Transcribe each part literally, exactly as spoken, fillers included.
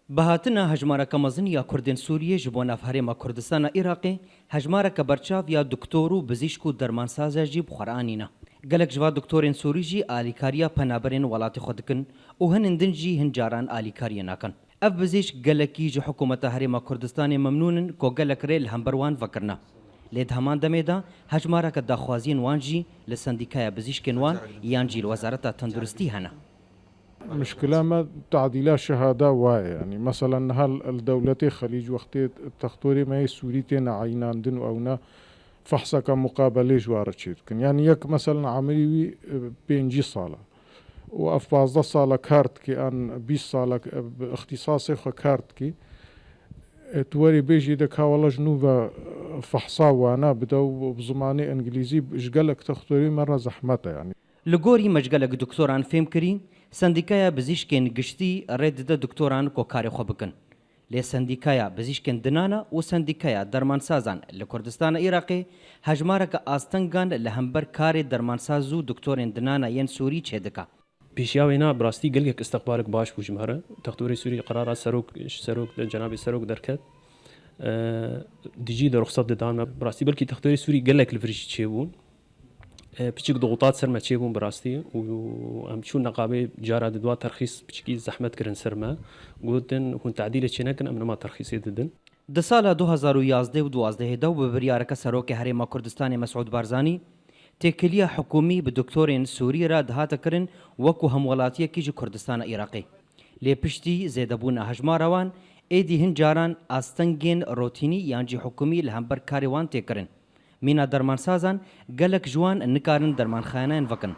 Bi hatina hejmareke mezin ya Kurdên Sûriyê ji bo nav Herêma Kurdistana Iraqê, hejmareke berçav ya doktor û bizîşk û dermansaz jî bi xwe re anîne. Gelek ji va doktorên Sûrî jî alîkariya penaberên welatê xwe dikin û hinên din jî hin caran alîkariyê nakin. Ev bizîşk gelekî ji hikûmeta Herêma Kurdistanê memnûn in ku gelek rê li hember wan vekirine. Lê di heman demê de hejmareke daxwaziyên wan jî li sendîkaya bizîşkên wan yan jî li Wezareta Tenduristî hene. Mişkila me tadîla şehada waye. Yanî mesela niha li dewletê Xelîc wextê textorê me yê Sûrî têne eynandin û ewna fehseke muqabelê ji wa re çê dikin. Yanî yek mesela emirî wî e, pêncî sal e. Û ev pazdeh sal e kar dikê, an bîst sal e bi îxtîsasê xwe kar dikê. E, tu werê bêjî de ka wela ji nû ve e, fehsa wana bide û bi zimanê îngilîzî ji gelek textorê me re zehmet e yanî. Li gorî me ji gelek doktoran fêm kirî, Sendîkaya Bizîşkên Giştî rê dide doktoran ku karê xwe bikin. Lê Sendîkaya Bizîşkên Dinana û Sendîkaya Dermansazan li Kurdistana Iraqê hejmareke astengan li hember karê dermansaz û doktorên dinana yên Sûrî çêdike. Pêşiya wêna bi rastî gelek istiqbalek baş bû ji me re. Textorê Sûrî qerara serok, ji serok, cenabê serok derket. Dijî de ruxsat didan me. Bi rastî belkî textorê Sûrî gelek li vir jî çêbûn. E, piçik dixutat ser me çêbûn bi rastî û em çûn neqabê cara di dua terxîs piçikî zehmet kirin ser me. Gotin, hûn tadîlê çê nekin, em nema terxîsê didin. Di sala du hazar û yazdeh û duwazdehê de û bi biryareke Serokê Herêma Kurdistanê Mesûd Barzanî, têkiliya hikûmî bi doktorên Sûrî re dihate kirin wekû hemwelatiyekî ji Kurdistana Iraqê. Lê piştî zêdebûna hejmara wan, êdî hin caran astengên rotînî yan jî hikûmî li hember karê wan tê kirin. Mîna dermansazan gelek ji wan nikarin dermanxaneyan vekin.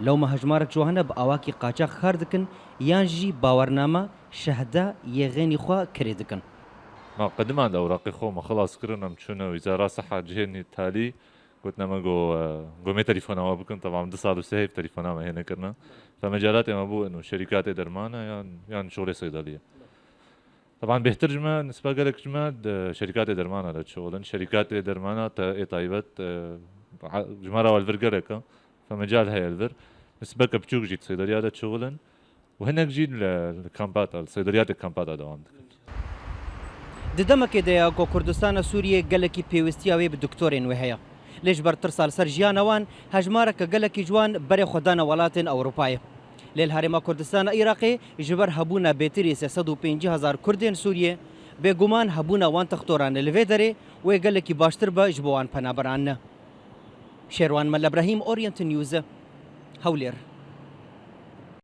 Lewma hejmarek ji wan hene bi awakî qaçax kar dikin yan jî bawername şehda yê xênî xwe kirê dikin. Ma qediman de ewraqê xwe me xilas kirin, em çûne Wîzara Seha cihên talî, gotine me go, e, go mê telîfona we bikin, tevan du sal û sê heyv telîfona me hê nekirine. Fe mecalatê me bû ino şerîkatê dermana yan, yan şixulê seydeliyê. Tevan bêhtir ji me, nisba gelek ji me di şerîkatê dermana de çixulin. Şerîkatê dermana te ê taybet, e, a-, ji me re li vir gelek e. Fe mecal heye li vir. Nisbeke biçûk jî di seydeliya de çixulin. Û hinek jî li, li kampata, li seydeliyatê kampata dewam dikin. Di demekê de ye ku Kurdistana Sûriyê gelekî pêwîstiya wê bi doktorên wê heye. Lê ji ber tirsa li ser jiyana wan, hejmareke gelekî ji wan berê xwe dane welatên Ewropayê. Lê li Herêma Kurdistana Iraqê ji ber hebûna bêtirî sê sed û pêncî hezar Kurdên Sûriyê, bêguman hebûna wan textoran li vê derê wê gelekî baştir be ji bo wan penaberan. Şêrwan Mele Brahîm, Orient News, Hewlêr.